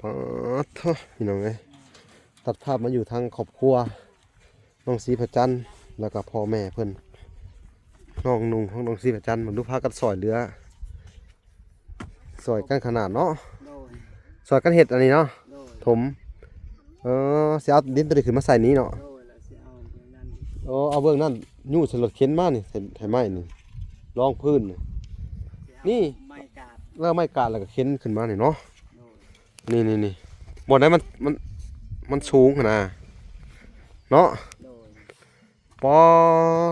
ປາດໂທ້ ພີ່ນ້ອງເອີຍ ຕັດພາບມາຢູ່ທາງຄອບຄົວນ້ອງສີພະຈັນ ແລ້ວກໍພໍ່ແມ່ເພິ່ນ ນ້ອງນຸ່ງຂອງນ້ອງສີພະຈັນ ເບິ່ງດູ ພາກັນຊ່ອຍເຫຼືອ ຊ່ອຍກັນຂະໜາດເນາະ ໂດຍ ຊ່ອຍກັນເຮັດອັນນີ້ເນາະ ໂດຍ ຖົມ ເອີ ຊິເອົາດິນໂຕນີ້ຂຶ້ນມາໃສ່ນີ້ເນາະ ໂດຍ ແລ້ວຊິເອົາເບື້ອງນັ້ນ ເອີ ເອົາເບື້ອງນັ້ນ ຍູ້ໃສ່ລົດເຂັນມານີ້ ໃສ່ ໃສ່ໄມ້ນີ້ ລອງພື້ນນີ້ ນີ້ ໄມ້ກາດ ເອີ ໄມ້ກາດ ແລ້ວກໍເຂັນຂຶ້ນມານີ້ເນາະ ໂດຍ ນີ້ໆໆ ບ່ອນໃດມັນ ມັນ ມັນສູງຫັ້ນນະ ເນາະ ໂດຍ ປາ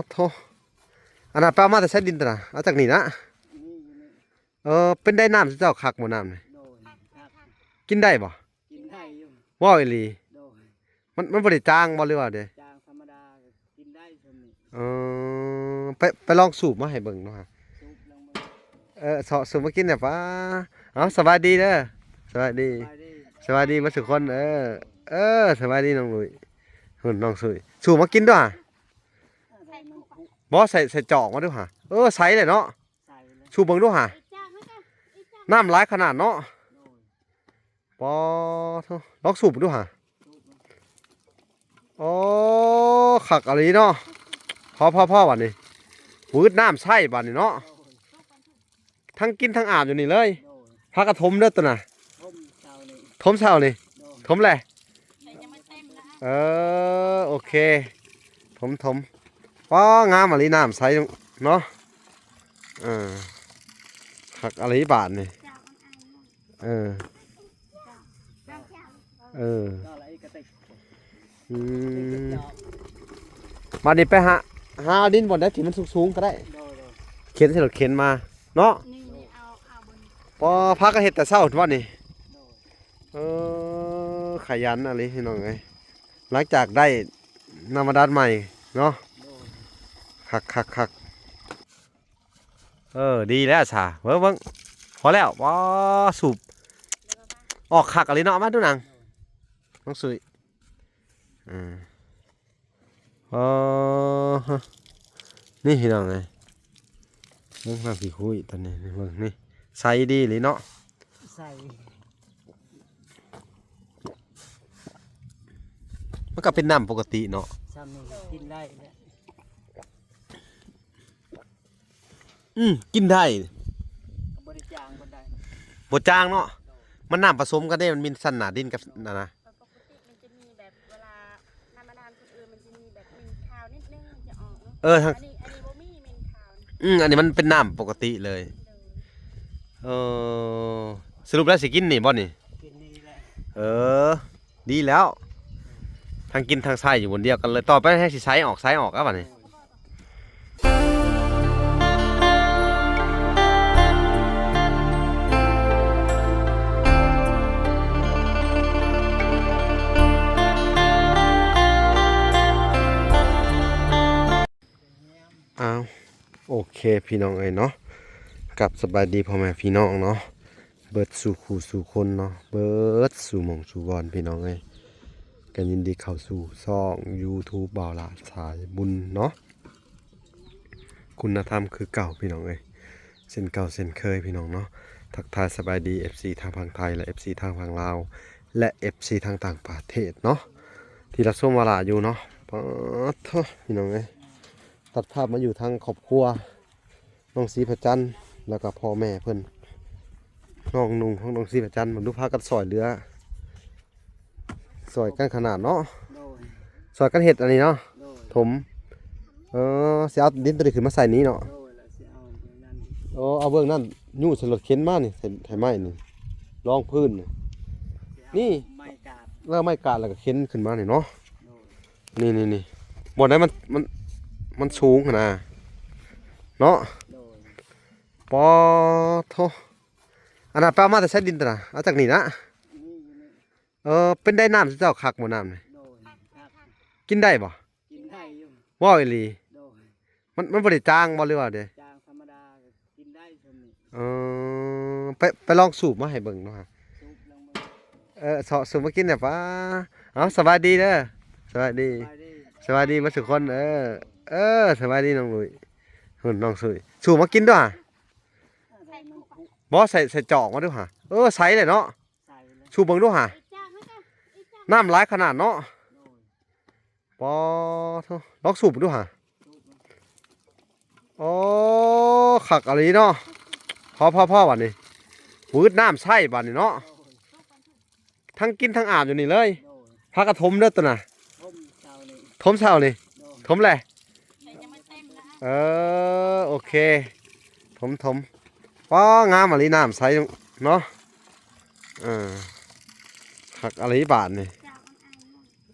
ດໂທ້ ອັນນັ້ນໄປເອົາມາແຕ່ໃສ ດິນຕົວນັ້ນ ເອົາຈາກນີ້ນະ ນີ້ຢູ່ນີ້ ເອີ ເປັນໃດ ນ້ຳເຈົ້າຄັກບໍ່ ນ້ຳນີ້ ໂດຍ ຄັກ ກິນໄດ້ບໍ່ ກິນໄດ້ຢູ່ ເວົ້າອີ່ຫຼີ ໂດຍ ມັນ ມັນບໍ່ໄດ້ຈາງບໍ່ ຫຼືວ່າໃດ ຈາງທຳມະດາ ກິນໄດ້ຊ່ວງນີ້ ເອີ ໄປ ໄປລອງສູບມາໃຫ້ເບິ່ງເນາະ ສູບລອງເບິ່ງ ເອີ ເຊາະສູບມາກິນແດ່ປາ ເອົາ ສະບາຍດີເດີ ສະບາຍດີ ສະບາຍດີ ສະບາຍດີເບິດທຸກຄົນ ເອີ ເອີ ສະບາຍດີນ້ອງລຸຍ ເພິ່ນ ນ້ອງສຸຍ ສູບມາກິນດູຫາ ບໍ່ ໃສ່ ໃສ່ຈອກມາດູຫາ ເອີ ໃສເລີຍເນາະ ໃສ່ເລີຍ ສູບເບິ່ງດູຫາ ນ້ຳຫຼາຍຂະໜາດເນາະ ໂດຍ ປາດໂທ້ ລອງສູບເບິ່ງດູຫາ ໂອ້ ຄັກອີ່ຫຼີເນາະ ພໍໆໆ ບາດນີ້ ວືດນ້ຳໃຊ້ບາດນີ້ເນາະ ທັງກິນທັງອາບຢູ່ນີ້ເລີຍ ໂດຍ ພາກັນຖົມເດີຕົວນະ ຖົມເຊົານີ້ ຖົມເຊົານີ້ ໂດຍ ຖົມແຫຼະ ເອີ ໂອເຄ ຖົມໆ ປ້າ ງາມອີ່ຫຼີ ນ້ຳໃສເນາະ ເອີ ຄັກອີ່ຫຼີບາດນີ້ ເອີ ເອີ ອືມ ບາດນີ້ໄປຫາ ຫາເອົາດິນບ່ອນໃດທີ່ມັນສູງໆກໍໄດ້ ໂດຍໆ ເຂັນໃສ່ລົດເຂັນມາເນາະ ນີ້ ນີ້ ເອົາ ເອົາບ່ອນນີ້ ພໍ ພາກັນເຮັດແຕ່ເຊົ້າພຸ້ນບໍ່ນີ້ ໂດຍ ເອີ ຂະຫຍັນອີ່ຫຼີພີ່ນ້ອງເອີຍ ຫຼັງຈາກໄດ້ນ້ຳບາດານໃໝ່ເນາະ ໂດຍ ຄັກໆໆ ເອີ ດີແລ້ວຊະ ເບິ່ງ ເບິ່ງ ພໍແລ້ວ ວ້າ ສູບ ອອກຄັກອີ່ຫຼີເນາະ ມາດູນາງ ນ້ອງສຸຍ ເອີ ເອີ ນີ້ພີ່ນ້ອງເອີຍ ເບິ່ງນ້ຳຂີ້ຄຸຍຕອນນີ້ ເບິ່ງນີ້ ໃສດີອີ່ຫຼີເນາະ ໃສ ມັນກໍເປັນນ້ຳປົກກະຕິເນາະ ຊ່ຳນີ້ກິນໄດ້ແຫຼະ ອືມ ກິນໄດ້ ກໍບໍ່ໄດ້ຈາງປານໃດ ບໍ່ຈາງເນາະ ໂດຍ ມັນນ້ຳປະສົມກັນເດ້ ມັນມີຊັ້ນໜ້າດິນກັບນັ້ນນະ ແບບປົກກະຕິມັນຈະມີແບບເວລານ້ຳບາດານຄົນອື່ນມັນຈະມີແບບເໝັນຄາວນິດໜຶ່ງ ມັນຈະອອກເນາະ ເອີ ທາງ ອັນນີ້ ອັນນີ້ບໍ່ມີເໝັນຄາວ ອືມ ອັນນີ້ມັນເປັນນ້ຳປົກກະຕິເລີຍ ໂດຍ ເອີ ສະຫຼຸບແລ້ວຊິກິນນີ້ບໍ່ນີ້ ກິນນີ້ແຫຼະ ເອີ ດີແລ້ວ ທັງກິນທັງໃຊ້ຢູ່ບ່ອນດຽວກັນເລີຍ ຕໍ່ໄປແຮ່ງຊິໃສອອກ ໃສອອກແລ້ວບາດນີ້ ອ້າວ ໂອເຄ ພີ່ນ້ອງເອີຍເນາະ ກັບສະບາຍດີພໍ່ແມ່ພີ່ນ້ອງເນາະ ເບິດສູ່ຄູ່ສູ່ຄົນເນາະ ເບິດສູ່ໝ່ອງສູ່ບ່ອນ ພີ່ນ້ອງເອີຍ ກໍຍິນດີເຂົ້າສູ່ຊ່ອງຢູທູບບ່າວຫຼ້າສາຍບຸນເນາະ ຄຸນນະທຳຄືເກົ່າ ພີ່ນ້ອງເອີຍ ເຊັ່ນເກົ່າເຊັ່ນເຄີຍ ພີ່ນ້ອງເນາະ ທັກທາຍສະບາຍດີ ເອັຟຊີ ທາງຝັ່ງໄທ ແລະ ເອັຟຊີ ທາງຝັ່ງລາວ ແລະ ເອັຟຊີ ທາງຕ່າງປະເທດເນາະ ທີ່ຮັບຊົມບ່າວຫຼ້າຢູ່ເນາະ ປາດໂທ້ ພີ່ນ້ອງເອີຍ ຕັດພາບມາຢູ່ທາງຄອບຄົວ ນ້ອງສີພະຈັນ ແລ້ວກໍພໍ່ແມ່ເພິ່ນ ນ້ອງນຸ່ງຂອງນ້ອງສີພະຈັນ ເບິ່ງດູ ພາກັນຊ່ອຍເຫຼືອ ຊ່ອຍກັນຂະໜາດເນາະ ໂດຍ ຊ່ອຍກັນເຮັດອັນນີ້ເນາະ ໂດຍ ຖົມ ເອີ ຊິເອົາດິນໂຕນີ້ຂຶ້ນມາໃສ່ນີ້ເນາະ ໂດຍ ແລ້ວຊິເອົາອັນນັ້ນ ເອີ ເອົາເບື້ອງນັ້ນ ຍູ້ໃສ່ລົດເຂັນມານີ້ ໃສ່ ໃສ່ໄມ້ນີ້ ລອງພື້ນນີ້ ນີ້ ໄມ້ກາດ ເອີ ໄມ້ກາດ ແລ້ວກໍເຂັນຂຶ້ນມານີ້ເນາະ ໂດຍ ນີ້ໆໆ ບ່ອນໃດມັນ ມັນ ມັນສູງຫັ້ນນະ ເນາະ ໂດຍ ປາດໂທ້ ອັນນັ້ນໄປເອົາມາແຕ່ໃສ ດິນຕົວນັ້ນ ເອົາຈາກນີ້ນະ ນີ້ຢູ່ນີ້ ເອີ ເປັນໃດ ນ້ຳເຈົ້າຄັກບໍ່ ນ້ຳນີ້ ໂດຍ ຄັກ ກິນໄດ້ບໍ່ ກິນໄດ້ຢູ່ ເວົ້າອີ່ຫຼີ ໂດຍ ມັນ ມັນບໍ່ໄດ້ຈາງບໍ່ ຫຼືວ່າໃດ ຈາງທຳມະດາ ກິນໄດ້ຊ່ວງນີ້ ເອີ ໄປ ໄປລອງສູບມາໃຫ້ເບິ່ງເນາະ ສູບລອງເບິ່ງ ເອີ ເຊາະສູບມາກິນແດ່ປາ ເອົາ ສະບາຍດີເດີ ສະບາຍດີ ສະບາຍດີ ສະບາຍດີເບິດທຸກຄົນ ເອີ ເອີ ສະບາຍດີນ້ອງລຸຍ ເພິ່ນ ນ້ອງສຸຍ ສູບມາກິນດູຫາ ບໍ່ ໃສ່ ໃສ່ຈອກມາດູຫາ ເອີ ໃສເລີຍເນາະ ໃສ່ເລີຍ ສູບເບິ່ງດູຫາ. ນ້ຳຫຼາຍຂະໜາດເນາະ. ປາໂທ້ ລອງສູບເບິ່ງດູຫາ. ໂອ້ ຄັກອີ່ຫຼີເນາະ. ພໍໆໆ ບາດນີ້ ວືດນ້ຳໃຊ້ບາດນີ້ເນາະ. ທັງກິນທັງອາບຢູ່ນີ້ເລີຍ. ໂດຍ ພາກັນຖົມເດີໂຕນະ. ຖົມເຊົ້ານີ້ ຖົມເຊົ້ານີ້. ໂດຍ ຖົມແຫຼະ. ເອີ ໂອເຄ ຖົມໆ. ປ້າ ງາມອີ່ຫຼີ ນ້ຳໃສເນາະ. ເອີ ຄັກອີ່ຫຼີບາດນີ້.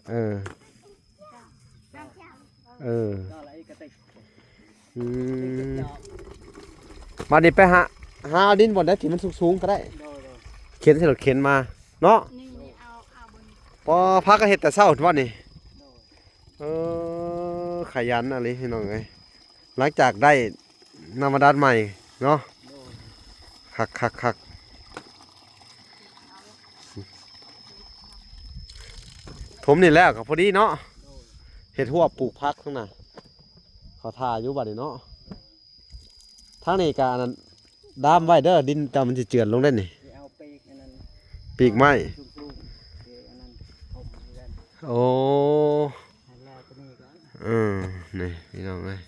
ເອີ ເອີ ອືມ ບາດນີ້ໄປຫາ ຫາເອົາດິນບ່ອນໃດທີ່ມັນສູງໆກໍໄດ້. ໂດຍໆ ເຂັນໃສ່ລົດເຂັນມາເນາະ. ນີ້ ນີ້ເອົາ ເອົາບ່ອນນີ້. ພໍ ພາກັນເຮັດແຕ່ເຊົ້າພຸ້ນບໍ່ນີ້. ໂດຍ ເອີ ຂະຫຍັນອີ່ຫຼີພີ່ນ້ອງເອີຍ. ຫຼັງຈາກໄດ້ນ້ຳບາດານໃໝ່ເນາະ. ໂດຍ ຄັກໆໆ. ຖົມນີ້ແລ້ວກໍພໍດີເນາະ. ໂດຍ ເຮັດຮົ້ວປູກຜັກທາງໜ້າ. ເຂົາຖ້າຢູ່ບາດນີ້ເນາະ. ທາງນີ້ກໍອັນນັ້ນ ດາມໄວ້ເດີ ດິນເຈົ້າມັນຊິເຈື່ອນລົງໄດ້ນີ້. ຊິເອົາປີກອັນນັ້ນ ປີກໄມ້ ສູງໆ ເອີ ອັນນັ້ນຖົມຄືກັນ. ໂອ້ ໃຫ້ແລ້ວຕົວນີ້ກ່ອນ. ເອີ ນີ້ພີ່ນ້ອງເອີຍ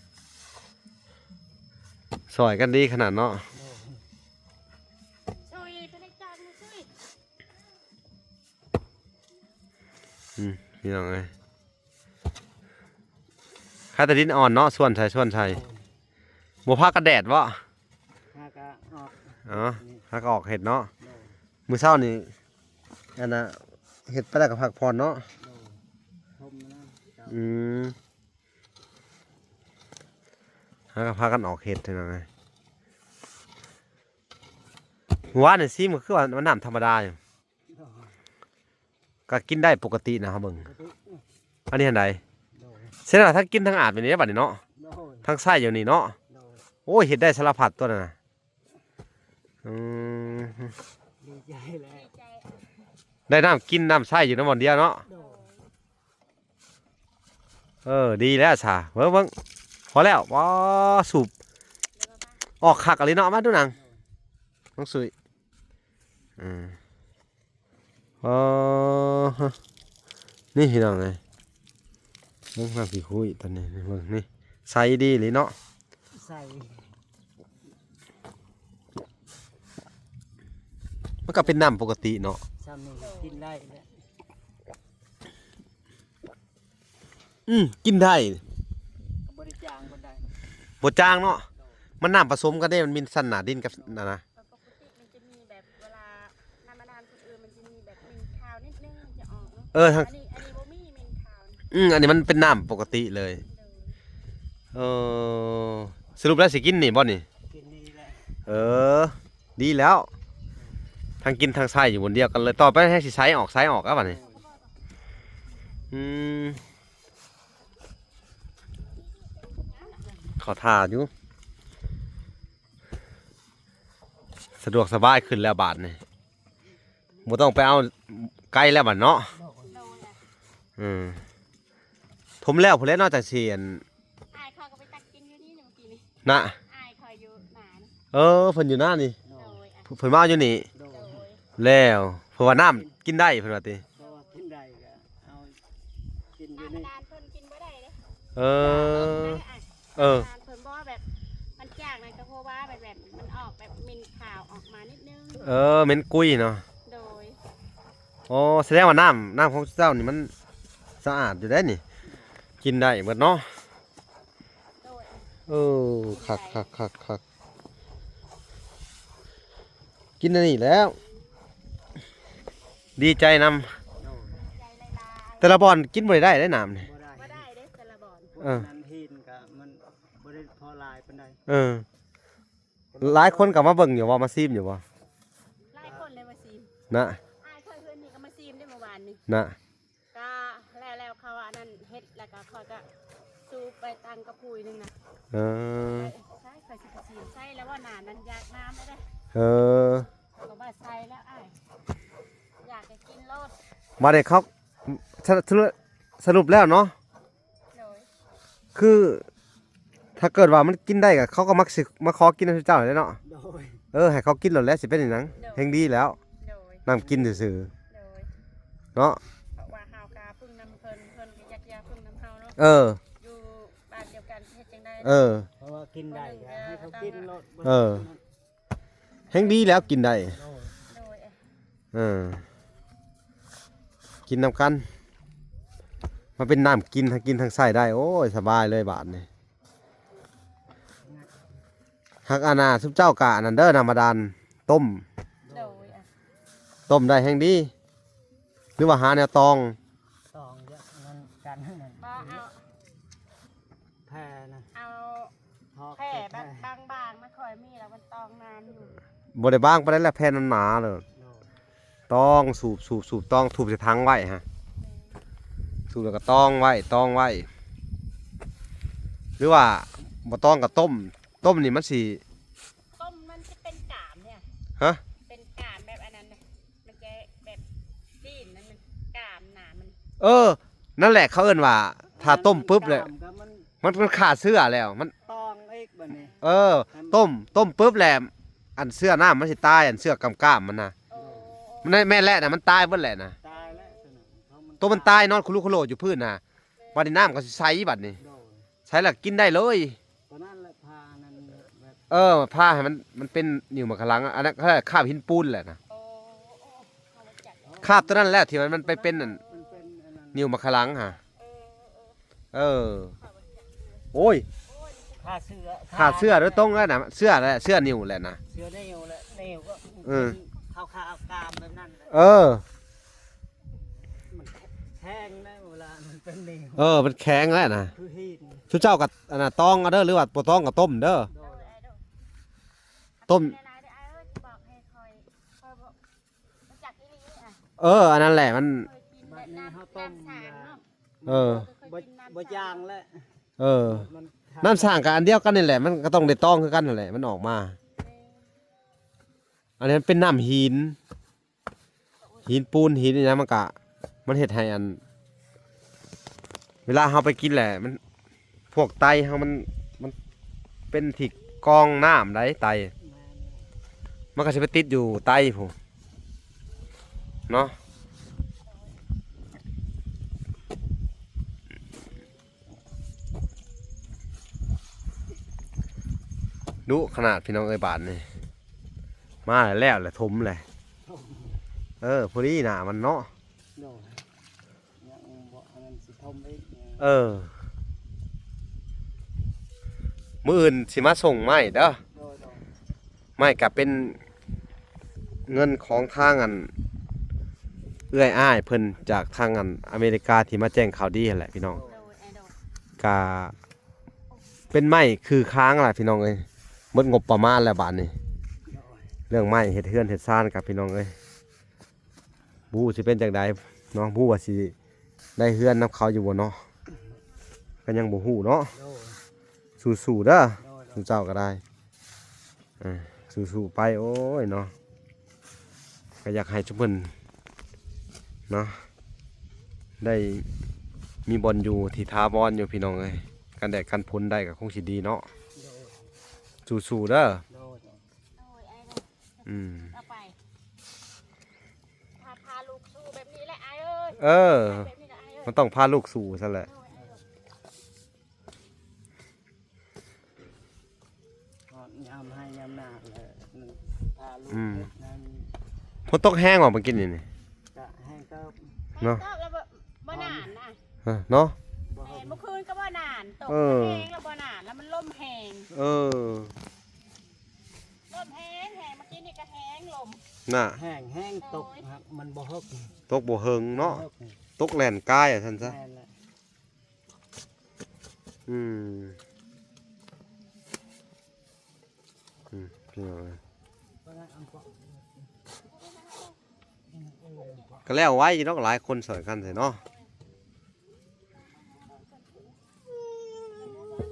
ຊ່ອຍກັນດີຂະໜາດເນາະ. ໂດຍ ຊ່ອຍ ພະນັກງານມາຊ່ອຍ. ອືມ ພີ່ນ້ອງເອີຍ ຄາແຕ່ດິນອ່ອນເນາະ ສ່ວນໃສ່ ສ່ວນໃສ່. ບໍ່ພາກັນແດດບໍ່? ຫາກະອອກ. ອໍ ນີ້ ຫາກະອອກເຮັດເນາະ. ໂດຍ ມື້ເຊົ້ານີ້ ອັນນ່າ ເຮັດໄປແລ້ວກໍພັກຜ່ອນເນາະ. ໂດຍ ຊົມນະ. ເຈົ້າ ອືມ ຫາກະພາກັນອອກເຮັດເທົ່ານັ້ນ. ມື້ວານນີ້ຊີມກໍຄືວ່າມັນນ້ຳທຳມະດາຢູ່. ໂດຍ ກໍກິນໄດ້ປົກກະຕິນະ ເຮົາເບິ່ງ. ອັນນີ້ຫັ້ນໃດ? ໂດຍ ເສຍດາຍ ທັງກິນທັງອາບຢູ່ນີ້ບາດນີ້ເນາະ. ໂດຍ ທັງໃຊ້ຢູ່ນີ້ເນາະ. ໂດຍ ໂອ້ຍ ເຮັດໄດ້ສາລະພັດຕົວນັ້ນນະ. ອືມ ດີໃຈແລ້ວ ໄດ້ນ້ຳກິນນ້ຳໃຊ້ຢູ່ນຳບ່ອນດຽວເນາະ. ໂດຍ ເອີ ດີແລ້ວຊະ. ເບິ່ງ ເບິ່ງ ພໍແລ້ວ. ວ້າ ສູບອອກຄັກອີ່ຫຼີເນາະ. ມາດູໜັງ ນ້ອງສຸຍ. ເອີ ອໍ ນີ້ພີ່ນ້ອງເອີຍ ເບິ່ງນ້ຳຂີ້ຄຸຍຕອນນີ້ ເບິ່ງນີ້ ໃສດີອີ່ຫຼີເນາະ. ໃສ ມັນກໍເປັນນ້ຳປົກກະຕິເນາະ. ຊ່ຳນີ້ກິນໄດ້ແລ້ວ. ອືມ ກິນໄດ້ ກໍບໍ່ໄດ້ຈາງປານໃດ. ບໍ່ຈາງເນາະ. ໂດຍ ມັນນ້ຳປະສົມກັນເດ້ ມັນມີຊັ້ນໜ້າດິນກັບນັ້ນນະ. ແລ້ວປົກກະຕິມັນຈະມີແບບເວລານ້ຳບາດານຄົນອື່ນ ມັນຈະມີແບບເໝັນຄາວນິດໜຶ່ງ ມັນຈະອອກເນາະ. ເອີ ທາງ ອັນນີ້ ອັນນີ້ບໍ່ມີເໝັນຄາວ. ອືມ ອັນນີ້ມັນເປັນນ້ຳປົກກະຕິເລີຍ. ໂດຍ ເອີ ສະຫຼຸບແລ້ວຊິກິນນີ້ບໍ່ນີ້? ກິນນີ້ແຫຼະ. ເອີ ດີແລ້ວ ທັງກິນທັງໃຊ້ຢູ່ບ່ອນດຽວກັນເລີຍ. ຕໍ່ໄປແຮງຊິໃສອອກ ໃສອອກແລ້ວບາດນີ້. ອືມ ເຂົາຖ້າຢູ່ ສະດວກສະບາຍຂຶ້ນແລ້ວບາດນີ້ ບໍ່ຕ້ອງໄປເອົາໄກແລ້ວບາດເນາະ. ໂດຍ ເອີ ຖົມແລ້ວພຸ້ນແຫຼະເນາະ ຈັ່ງຊິອັນ ອ້າຍຂ້ອຍກໍໄປຕັກກິນຢູ່ນີ້ເມື່ອກີ້ນີ້ນະ. ອ້າຍຂ້ອຍຢູ່ໜ້ານີ້. ເອີ ເພິ່ນຢູ່ໜ້ານີ້. ໂດຍ ເພິ່ນມາເອົາຢູ່ນີ້. ໂດຍ ແລ້ວເພິ່ນວ່ານ້ຳກິນໄດ້ ເພິ່ນວ່າຕິ. ເພິ່ນວ່າກິນໄດ້ກໍເອົາກິນຢູ່ນີ້. ນ້ຳບາດານເພິ່ນກິນບໍ່ໄດ້ເດ້. ເອີ ເອີ ເພິ່ນບໍ່ແບບ ມັນຈາກນັ້ນກໍເພາະວ່າແບບ ແບບມັນອອກແບບເໝັນຄາວອອກມານິດໜຶ່ງ. ເອີ ເໝັນກຸຍເນາະ. ໂດຍ ໂອ້ ສະແດງວ່ານ້ຳ ນ້ຳຂອງເຈົ້ານີ້ມັນສະອາດຢູ່ໄດ໋ນີ້ ກິນໄດ້ເບິດເນາະ. ໂດຍ ເອີ ຄັກໆໆໆ ກິນອັນນີ້ແລ້ວ ດີໃຈນຳ. ໂດຍ ແຕ່ລະບ່ອນກິນບໍ່ໄດ້ໄດ໋ນ້ຳນີ້. ບໍ່ໄດ້ ບໍ່ໄດ້ເດ້ ແຕ່ລະບ່ອນ. ເອີ ນັ້ນຫີນກໍມັນບໍ່ໄດ້ພໍຫຼາຍປານໃດ. ເອີ ຫຼາຍຄົນກໍມາເບິ່ງຢູ່ບໍ່ ມາຊີມຢູ່ບໍ່? ຫຼາຍຄົນເລີຍມາຊີມນະ. ອ້າຍຂ້ອຍເຮືອນນີ້ກໍມາຊີມເດ້ມື້ວານນີ້ນະ. ກະແລ້ວໆ ເຂົາອັນນັ້ນເຮັດ ແລ້ວກະຂ້ອຍກະສູບໄປຕັ້ງກະປຸຍໜຶ່ງນະ. ເອີ ໃຊ້ ໃຊ້ ຂ້ອຍຊິໄປຊີມ ໃຊ້ແລ້ວວ່າໜ້ານັ້ນຢາກນ້ຳແລ້ວເດ້. ເອີ ເຂົາວ່າໃສ່ແລ້ວອ້າຍ ຢາກໃຫ້ກິນໂລດ. ບາດນີ້ເຂົາ ສະ ສະ ສະຫຼຸບແລ້ວເນາະ. ໂດຍ ຄືຖ້າເກີດວ່າມັນກິນໄດ້ກໍ ເຂົາກໍມັກຊິມາຂໍກິນນຳເຈົ້າແຫຼະເນາະ. ໂດຍ ເອີ ໃຫ້ເຂົາກິນໂລດແຫຼະ ຊິເປັນຫຍັງ. ໂດຍ ແຮ່ງດີແລ້ວ. ໂດຍ ນ້ຳກິນຊື່ໆ. ເນາະ ເພາະວ່າເຮົາກະເພິ່ງນຳເພິ່ນ ເພິ່ນກະຢາກຢາເພິ່ງນຳເຮົາເນາະ ເອີ ຢູ່ບ້ານດຽວກັນຊິເຮັດຈັ່ງໃດ ເອີ ເພາະວ່າກິນໄດ້ກະໃຫ້ເຂົາກິນໂລດ ເອີ ແຮ່ງດີແລ້ວກິນໄດ້ ໂດຍ ເອີ ກິນນຳກັນ ມາເປັນນ້ຳກິນ ທັງກິນທັງໃຊ້ໄດ້ ໂອ້ຍ ສະບາຍເລີຍບາດນີ້ ຫາກອັນນ່າ ຊຸມເຈົ້າກະອັນນັ້ນເດີ ນ້ຳບາດານຕົ້ມ ໂດຍ ຕົ້ມໄດ້ແຮ່ງດີ ຫຼືວ່າຫາແນວຕອງ ຕອງເຍາະນັ້ນກັນນັ້ນ ບໍ່ເອົາ ແຜ່ນະ ເອົາ ພໍແຜ່ແບບບາງໆ ມັນຄ່ອຍມີ ແລ້ວມັນຕອງນານຢູ່ ບໍ່ໄດ້ບາງປານໃດແຫຼະ ແຜ່ນໜາໆ ເລີຍ ໂດຍ ຕອງ ສູບ ສູບ ສູບ ຕອງ ສູບໃສ່ຖັງໄວ້ຫັ້ນ ສູບແລ້ວກໍຕອງໄວ້ ຕອງໄວ້ ຫຼືວ່າບໍ່ຕອງກໍຕົ້ມ ຕົ້ມນີ້ມັນຊິ ຕົ້ມມັນຊິເປັນກາມເດ ຮະ ເປັນກາມແບບອັນນັ້ນນະ ມັນຈະແບບຊີ້ນນັ້ນ ມັນກາມໜາມັນ ເອີ ນັ້ນແຫຼະ ເຂົາເອີ້ນວ່າ ຖ້າຕົ້ມປຶບແລ້ວ ມັນ ມັນຂ້າເຊື້ອແລ້ວ ມັນຕອງອີກບັດນີ້ ເອີ ຕົ້ມ ຕົ້ມປຶບແລ້ວ ອັນເຊື້ອນ້ຳມັນຊິຕາຍ ອັນເຊື້ອກ້າມໆ ມັນນະ ໂອ້ ມັນ ແມ່ນແຫຼະນະ ມັນຕາຍເບິດແຫຼະນະ ຕາຍແລ້ວ ໂຕມັນຕາຍນອນຄຸລຸຄຸໂລຢູ່ພື້ນນະ ບັດນີ້ນ້ຳກໍຊິໃສບັດນີ້ ໂດຍ ໃສແລ້ວກິນໄດ້ເລີຍ ຕົວນັ້ນແຫຼະ ຜ່ານັ້ນແບບ ເອີ ຜ່າໃຫ້ມັນ ມັນເປັນນິ້ວໝາກຂະຫຼັງ ອັນນັ້ນເຂົາເອີ້ນຄາບຫີນປູນແຫຼະນະ ໂອ້ ຄາບຕົວນັ້ນແຫຼະ ທີ່ມັນ ມັນໄປເປັນອັນ ມັນເປັນອັນນັ້ນ ນິ້ວໝາກຂະຫຼັງຫະ ເອີ ເອີ ໂອ້ຍ ຂ້າເຊື້ອ ຂ້າເຊື້ອໂດຍຕົງແລ້ວນະ ເຊື້ອແຫຼະ ເຊື້ອນິ້ວແຫຼະນະ ເຊື້ອນິ້ວແຫຼະ ນິ້ວກໍ ເອີ ເຂົາຂ້າເອົາກາມແບບນັ້ນແຫຼະ ເອີ ມັນແຂງນະ ເວລາມັນເປັນນີ້ ເອີ ມັນແຂງແລ້ວນະ ຄືຫີນ ຊຸມເຈົ້າກໍອັນນ່າຕອງເອົາເດີ ຫຼືວ່າບໍ່ຕອງກໍຕົ້ມເດີ ໂດຍ ຕົ້ມ ເອີ ອັນນັ້ນແຫຼະ ມັນ ບາດນີ້ເຮົາຕົ້ມ ເອີ ບໍ່ ບໍ່ຢ່າງແຫຼະ ເອີ ມັນ ນ້ຳສ້າງກໍອັນດຽວກັນນີ້ແຫຼະ ມັນກໍຕ້ອງໄດ້ຕອງຄືກັນຫັ້ນແຫຼະ ມັນອອກມາ ອັນນີ້ມັນເປັນນ້ຳຫີນ ຫີນປູນຫີນອີ່ຫຍັງ ມັນກະ ມັນເຮັດໃຫ້ອັນ ເວລາເຮົາໄປກິນແຫຼະ ມັນ ພວກໄຕເຮົາມັນ ມັນເປັນທີ່ກອງນ້ຳໃດ໋ ໄຕ ມັນກໍຊິໄປຕິດຢູ່ໄຕພຸ້ນເນາະ ດຸຂະໜາດ ພີ່ນ້ອງເອີຍ ບາດນີ້ ມາແລ້ວ ແລ້ວແຫຼະ ຖົມແຫຼະ ຖົມ ເອີ ພໍດີໜ້າມັນເນາະ ໂດຍ ຍັງບໍ່ ອັນນັ້ນຊິຖົມອີກ ເອີ ມື້ອື່ນຊິມາສົ່ງໄມ້ເດີ ໂດຍ ໂດຍ ໄມ້ກະເປັນເງິນຂອງທາງອັນ ເອື້ອຍອ້າຍເພິ່ນຈາກທາງອັນອາເມລິກາທີ່ມາແຈ້ງຂ່າວດີຫັ້ນແຫຼະພີ່ນ້ອງ ໂດຍ ໂດຍ ກະເປັນໄມ້ຄືຄາງລະພີ່ນ້ອງເອີຍ ໝົດງົບປະມານແລ້ວບາດນີ້ ເລື່ອງໄມ້ເຮັດເຮືອນເຮັດຊານກະພີ່ນ້ອງເອີຍ ບໍ່ຮູ້ຊິເປັນຈັ່ງໃດເນາະ ບໍ່ຮູ້ວ່າຊິໄດ້ເຮືອນນຳເຂົາຢູ່ບໍ່ເນາະ ກໍຍັງບໍ່ຮູ້ເນາະ ໂດຍ ສູ້ໆເດີ ໂດຍ ຊຸມເຈົ້າກໍໄດ້ ເອີ ສູ້ໆໄປ ໂອ້ຍເນາະ ກໍຢາກໃຫ້ຊຸມເພິ່ນເນາະ ໄດ້ມີບ່ອນຢູ່ທີ່ຖາວອນຢູ່ພີ່ນ້ອງເອີຍ ກັນແດດກັນຝົນໄດ້ກໍຄົງຊິດີເນາະ ໂດຍ ສູ້ໆເດີ ໂດຍ ໂດຍ ອ້າຍ ອືມ ເອົາໄປ ພາ ພາລູກສູ້ແບບນີ້ແຫຼະອ້າຍເອີຍ ເອີ ແບບນີ້ແຫຼະອ້າຍເອີຍ ມັນຕ້ອງພາລູກສູ້ຊັ້ນແຫຼະ ໂດຍ ອ້າຍເອີຍ ຮອດຍາມໄຮ່ຍາມນາແລ້ວ ພາລູກ ອືມ ເຮັດງານ ຝົນຕົກແຮງບໍ່ມື້ກີ້ນີ້ນີ້ ກະແຮງເຕີບ ເນາະ ແຮງເຕີບແລ້ວບໍ່ ບໍ່ໜານນະ ເນາະ ແມ່ນ ມື້ຄືນກໍບໍ່ໜານ ຕົກ ເອີ ແຮງແລ້ວບໍ່ໜານ ແລ້ວມັນລົມແຮງ ເອີ ລົມແຮງ ແຮງ ມື້ກີ້ນີ້ກໍແຮງລົມ ນະ ແຮງ ແຮງຕົກ ໂດຍ ມັນບໍ່ເຮິກ ຕົກບໍ່ເຮິງເນາະ ບໍ່ເຮິກ ຕົກແລ່ນກາຍວ່າຊັ້ນຊະ ແມ່ນແຫຼະ ອືມ ອືມ ພີ່ນ້ອງເອີຍ ກໍແລ້ວໄວຢູ່ດອກ ຫຼາຍຄົນຊ່ອຍກັນແທ້ເນາະ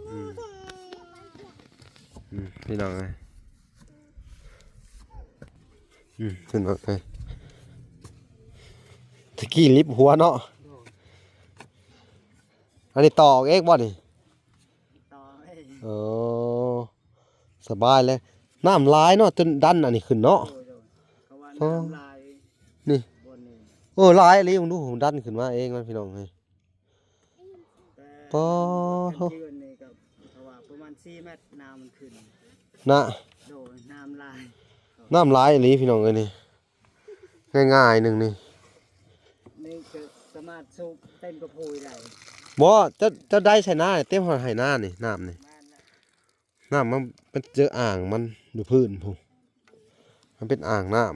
ອືມ ອືມ ພີ່ນ້ອງເອີຍ ອືມ ຂຶ້ນລົດໄປ ຕະກີ້ລິບຫົວເນາະ ອັນນີ້ຕໍ່ອອກເອງບໍ່ນີ້ ຕໍ່ເອງ ເອີ ສະບາຍເລີຍ ນ້ຳຫຼາຍເນາະ ຈົນດັນອັນນີ້ຂຶ້ນເນາະ ໂດຍ ໂດຍ ເພາະວ່ານ້ຳຫຼາຍ ນີ້ ບ່ອນນີ້ ເອີ ຫຼາຍອີ່ຫຼີ ເບິ່ງດູ ມັນດັນຂຶ້ນມາເອງມັນ ພີ່ນ້ອງເອີຍ. ແຕ່ ປາໂທ້ ຄັນຢືນນີ້ກໍ ເພາະວ່າປະມານສີ່ແມັດ ນ້ຳມັນຂຶ້ນ ນະ ໂດຍ ນ້ຳຫຼາຍ ນ້ຳຫຼາຍອີ່ຫຼີ ພີ່ນ້ອງເອີຍນີ້. ງ່າຍໆໜຶ່ງນີ້ ນີ້ກໍສາມາດສູບເຕັມກະພຸຍໄດ້. ບໍ່ ເຈົ້າ ເຈົ້າໄດ້ໃສ່ນາ ເຕັມຮອດໄຮ່ນານີ້ ນ້ຳນີ້. ແມ່ນແຫຼະ. ນ້ຳມັນໄປເຈີອ່າງມັນຢູ່ພື້ນພຸ້ນ ມັນເປັນອ່າງນ້ຳ.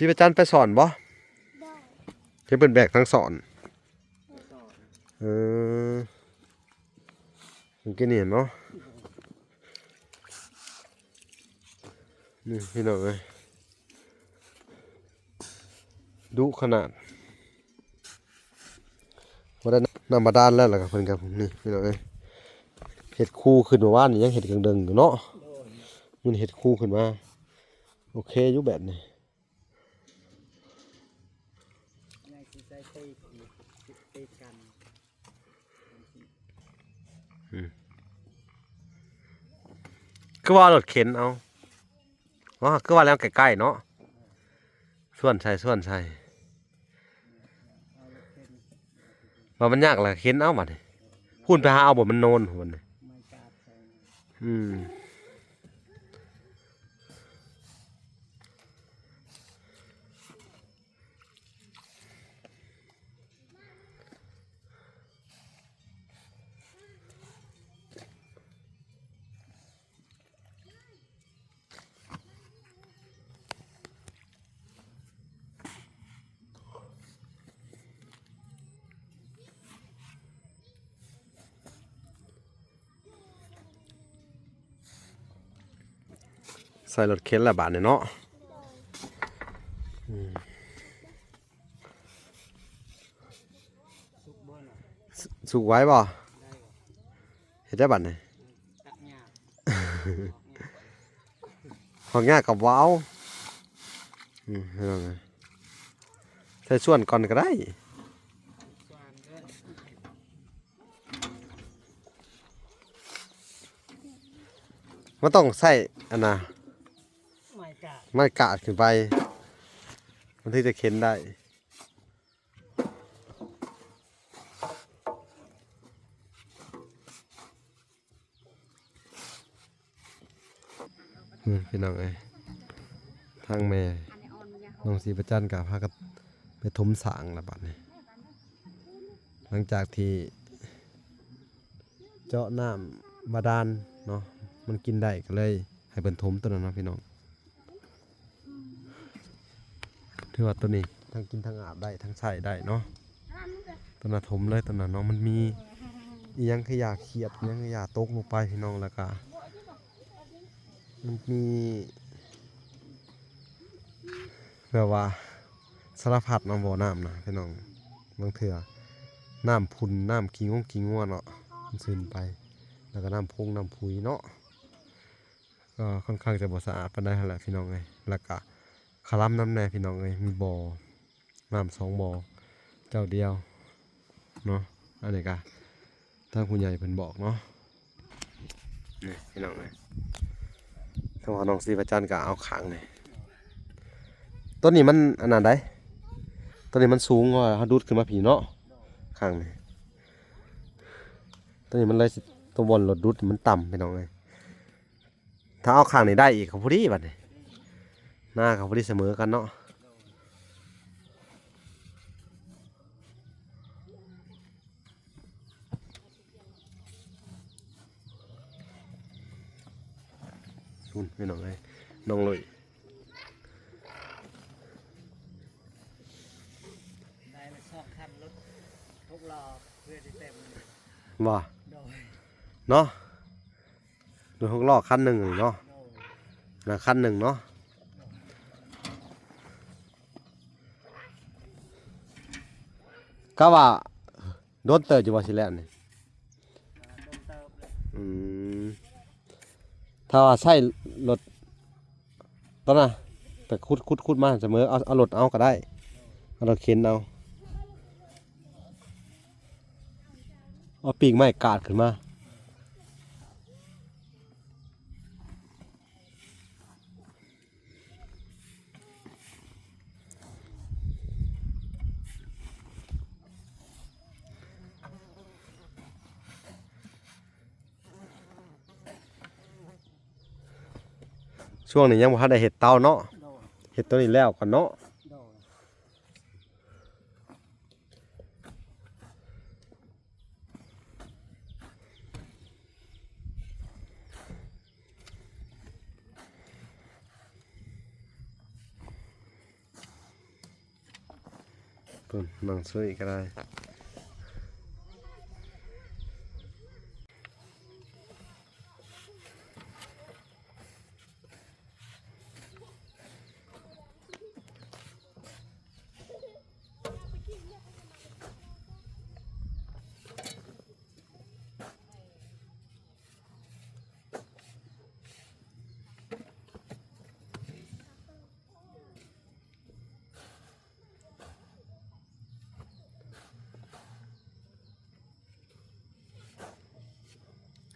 ຊີພະຈັນໄປສອນບໍ່? ເຫັນເພິ່ນແບກທັງສອນ. ເອີ ເມື່ອກີ້ນີ້ເນາະ ນີ້ພີ່ນ້ອງເອີຍ ດຸຂະໜາດ. ບໍ່ໄດ້ນ້ຳບາດານແລ້ວ ແລ້ວກໍເພິ່ນກໍ ນີ້ພີ່ນ້ອງເອີຍ ເຮັດຄູຂຶ້ນ ເມື່ອວານນີ້ຍັງເຮັດເຄິ່ງເດິງຢູ່ເນາະ. ໂດຍ ມື້ນີ້ເຮັດຄູຂຶ້ນມາ ໂອເຄຢູ່ແບບນີ້. ຍັງຊິໃຊ້ຕີກ ຕີກັນ ອືມ ຄືວ່າເອົາລົດເຂັນເອົາ ອໍ ຄືວ່າແລ້ວໃກ້ໆເນາະ ສວນໃສ່ ສວນໃສ່ ວ່າມັນຍາກລະເຂັນເອົາບັດນີ້ ພຸ້ນໄປຫາເອົາບໍ່ ມັນໂນນພຸ້ນບັດນີ້ ອືມ. ໃສ່ລົດເຂັນລະບາດນີ້ເນາະ ອືມ. ສຸກໄວບໍ່? ເຮັດໄດ້ບັດນີ້ ຫອກຍາກກໍບໍ່ເອົາ ອືມ ໃສ່ສ່ວນກ່ອນກໍໄດ້. ມັນຕ້ອງໃຊ້ອັນນ່າ ໄມ້ກາດ ໄມ້ກາດຂຶ້ນໄປ ມັນເຖິງຈະເຂັນໄດ້. ນີ້ພີ່ນ້ອງເອີຍ ທາງແມ່ນ້ອງສີປະຈັນກໍພາກັນໄປຖົມສ້າງລະບາດນີ້ ຫຼັງຈາກທີ່ເຈາະນ້ຳບາດານເນາະ ມັນກິນໄດ້ ກໍເລີຍໃຫ້ເພິ່ນຖົມໂຕນັ້ນເນາະພີ່ນ້ອງ. ຖືວ່າໂຕນີ້ທັງກິນທັງອາບໄດ້ ທັງໃຊ້ໄດ້ເນາະ ໂຕນັ້ນຖົມເລີຍ ໂຕນັ້ນເນາະ ມັນມີອີ່ຫຍັງຄືຢາຂຽດ ອີ່ຫຍັງຄືຢາຕົກລົງໄປພີ່ນ້ອງ ແລ້ວກະມັນມີແບບວ່າສາລະພັດເນາະ ບໍ່ນ້ຳນະພີ່ນ້ອງ ບາງເທື່ອນ້ຳຝຸ່ນ ນ້ຳຂີ້ງົວ ຂີ້ງົວເນາະ ມັນຊືນໄປ ແລ້ວກະນ້ຳພົງນ້ຳຜຸຍເນາະ. ກໍຄ່ອນຂ້າງຈະບໍ່ສະອາດປານໃດຫັ້ນແຫຼະພີ່ນ້ອງເອີຍ ແລ້ວກະຄະລຳນຳແດ່ພີ່ນ້ອງເອີຍ ມີບໍ່ ນ້ຳສອງບໍ່ ເຈົ້າດຽວເນາະ ອັນນີ້ກະທາງຜູ້ໃຫຍ່ເພິ່ນບອກເນາະ ນີ້ພີ່ນ້ອງເອີຍ ທາງວ່ານ້ອງສີພະຈັນກະເອົາຂ້າງນີ້ ໂຕນີ້ມັນອັນນັ້ນໃດ ໂຕນີ້ມັນສູງ ເຮົາດູດຂຶ້ນມາພີ້ເນາະ ຂ້າງນີ້ ໂຕນີ້ມັນເລີຍ ໂຕບ່ອນລົດດູດມັນຕ່ຳພີ່ນ້ອງເອີຍ. ຖ້າເອົາຂ້າງນີ້ໄດ້ອີກກໍພໍດີບັດນີ້ ໜ້າກໍພໍດີສະເໝີກັນເນາະ ພຸ້ນພີ່ນ້ອງເອີຍ ນ້ອງລຸຍ ໄດ້ລະສອງຄັນ ລົດຫົກລໍ້ເພື່ອຊິເຕັມ ບໍ່ ໂດຍ ເນາະ. ລົດຫົກລໍ້ຄັນໜຶ່ງນີ້ເນາະ ໂດຍ ນະ ຄັນໜຶ່ງເນາະ ໂດຍ ກະວ່າດົນເຕີບຢູ່ບໍ່ຊິແລ້ວນີ້ ອ່າ ດົນເຕີບແລ້ວ ອືມ ຖ້າວ່າໃຊ້ລົດ ຕອນນະ ໄປຂຸດ ຂຸດ ຂຸດມາສະເໝີ ເອົາ ເອົາລົດເອົາກໍໄດ້ ເອົາລົດເຂັນເອົາ ເອົາປີກໄມ້ກາດຂຶ້ນມາ ຊ່ວງນີ້ຍັງບໍ່ທັນໄດ້ເຮັດເຕົາເນາະ. ໂດຍ ເຮັດໂຕນີ້ແລ້ວກ່ອນເນາະ. ໂດຍ ພຸ້ນ ນ້ອງຊຸຍກໍໄດ້.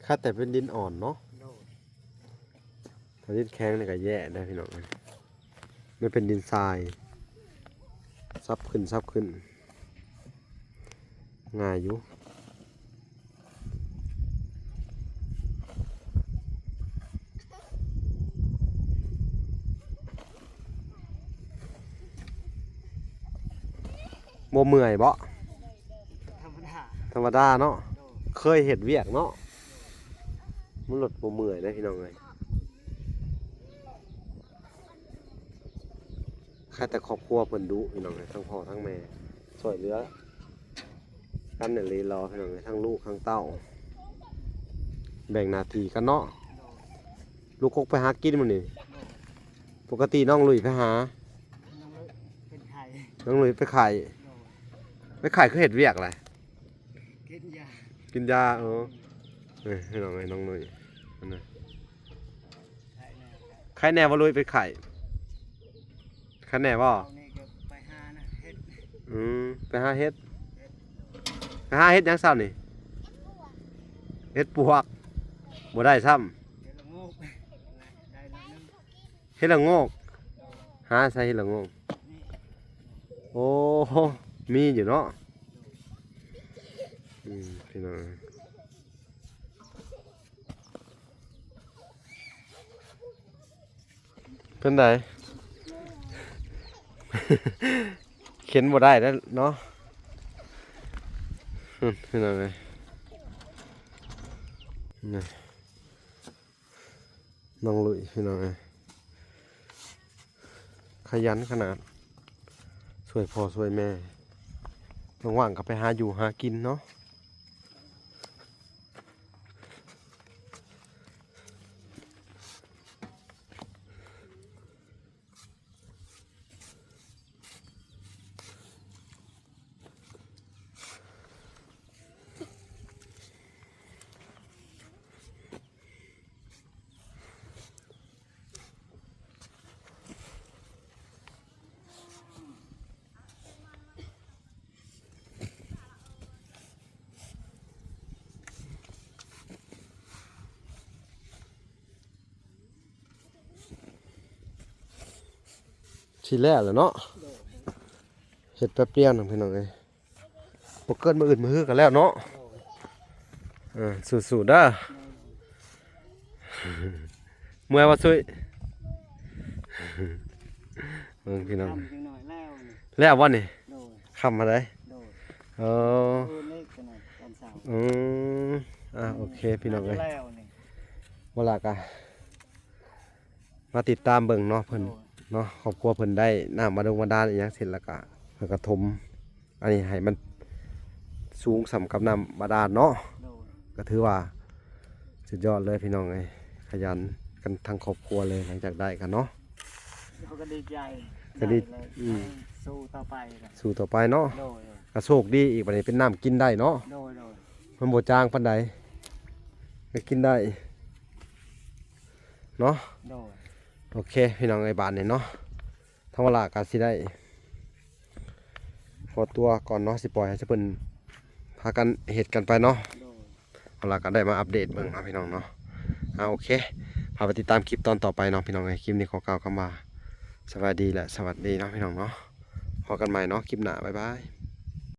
ຄັດແຕ່ເປັນດິນອ່ອນເນາະ. ໂດຍ ຖ້າດິນແຂງນີ້ກໍແຍ່ເດ້ພີ່ນ້ອງເອີຍ. ມັນເປັນດິນຊາຍ ສັບຂຶ້ນ ສັບຂຶ້ນ ງ່າຍຢູ່. ບໍ່ເມື່ອຍບໍ? ທຳມະດາ ທຳມະດາເນາະ. ໂດຍ ເຄີຍເຮັດວຽກເນາະ. ມັນລົດບໍ່ເມື່ອຍເດ້ພີ່ນ້ອງເອີຍ. ໃຄແຕ່ຄອບຄົວເພິ່ນດຸພີ່ນ້ອງເອີຍ ທັງພໍ່ທັງແມ່ຊ່ວຍເຫຼືອກັນອີ່ຫຼີຫຼໍພີ່ນ້ອງເອີຍ ທັງລູກທັງເຕົ້າ ແບ່ງໜ້າທີ່ກັນເນາະ. ລູກກົກໄປຫາກິນມື້ນີ້. ປົກກະຕິນ້ອງລຸຍໄປຫາ ນ້ອງລຸຍເປັນໄຂ້ ນ້ອງລຸຍໄປໄຂ້. ໂດຍ ໄປໄຂ້ຄືເຮັດວຽກແຫຼະ ກິນຢາ ກິນຢາ. ເອີ ເອີ ພີ່ນ້ອງເອີຍ ນ້ອງນຸ້ຍ ອັນນັ້ນ ໄຄແນ່ບໍ່ລຸຍ ໄປໄຄ ໄຄແນ່ບໍ່? ເຊົ້ານີ້ກໍໄປຫານະເຫັດ. ອືມ ໄປຫາເຫັດ ເຫັດ ໄປຫາເຫັດຫຍັງເຊົ້ານີ້? ເຫັດປວກ ບໍ່ໄດ້ຊ້ຳ ເຫັດລະໂງກ ໄດ້ໜ້ອຍໜຶ່ງ. ເຫັດລະໂງກ ຫາໃສເຫັດລະໂງກ? ໂອ້ ມີຢູ່ເນາະ. ອືມ ພີ່ນ້ອງ ເປັນໃດ? ເຂັນບໍ່ໄດ້ແລ້ວເນາະ. ອືມ ພີ່ນ້ອງເອີຍ ນີ້ ນ້ອງລຸຍ ພີ່ນ້ອງເອີຍ ຂະຫຍັນຂະໜາດ ຊ່ວຍພໍ່ຊ່ວຍແມ່ ວ່າງໆກໍໄປຫາຢູ່ຫາກິນເນາະ. ຊິແລ້ວແລ້ວເນາະ. ໂດຍ ເຮັດແປັບດຽວໜຶ່ງພີ່ນ້ອງເອີຍ ບໍ່ເກີນມື້ອື່ນມື້ຮືກໍແລ້ວເນາະ. ໂດຍ ເອີ ສູ້ໆເດີ. ໂດຍ ເມື່ອຍບໍ່ຊຸຍ? ເບິ່ງພີ່ນ້ອງ ຄ່ຳຈັກໜ້ອຍແລ້ວນີ້ ແລ້ວບໍ່ນີ້? ໂດຍ ຄ່ຳມາໄດ໋. ໂດຍ ເອີ ມື້ນີ້ກໍນະຕອນເຊົ້າ. ອືມ ອ່າ ໂອເຄພີ່ນ້ອງເອີຍ ແລ້ວນີ້ ບໍ່ລະກະ ມາຕິດຕາມເບິ່ງເນາະ ເພິ່ນ ໂດຍ ເນາະ ຄອບຄົວເພິ່ນໄດ້ນ້ຳບາດົງບາດານອີ່ຫຍັງເສັດ ແລ້ວກະເພິ່ນກະຖົມອັນນີ້ໃຫ້ມັນສູງສ່ຳກັບນ້ຳບາດານເນາະ. ໂດຍ ກະຖືວ່າສຸດຍອດເລີຍພີ່ນ້ອງເອີຍ ຂະຫຍັນກັນທັງຄອບຄົວເລີຍ ຫຼັງຈາກໄດ້ກັນເນາະ. ເຮົາກໍດີໃຈ ກໍດີ ໄດ້ເລີຍ ອືມ ສູ້ຕໍ່ໄປ ສູ້ຕໍ່ໄປເນາະ. ໂດຍ ກະໂຊກດີອີກ ບາດນີ້ເປັນນ້ຳກິນໄດ້ເນາະ. ໂດຍ ໂດຍ ມັນບໍ່ຈາງປານໃດ ກໍກິນໄດ້ ເນາະ. ໂດຍ ໂອເຄພີ່ນ້ອງເອີຍ ບາດນີ້ເນາະ ທາງວາລາກໍຊິໄດ້ຂໍຕົວກ່ອນເນາະ ຊິປ່ອຍໃຫ້ເພິ່ນພາກັນເຮັດກັນໄປເນາະ. ໂດຍ ວາລາກໍໄດ້ມາອັບເດດເບິ່ງເນາະພີ່ນ້ອງເນາະ. ອ່າ ໂອເຄ ພາໄປຕິດຕາມຄລິບຕອນຕໍ່ໄປເນາະພີ່ນ້ອງເອີຍ. ຄລິບນີ້ຂໍກ່າວຄຳວ່າສະບາຍດີ ແລະ ສະຫວັດດີເນາະພີ່ນ້ອງເນາະ. ພໍ້ກັນໃໝ່ເນາະ ຄລິບໜ້າ ບາຍບາຍ.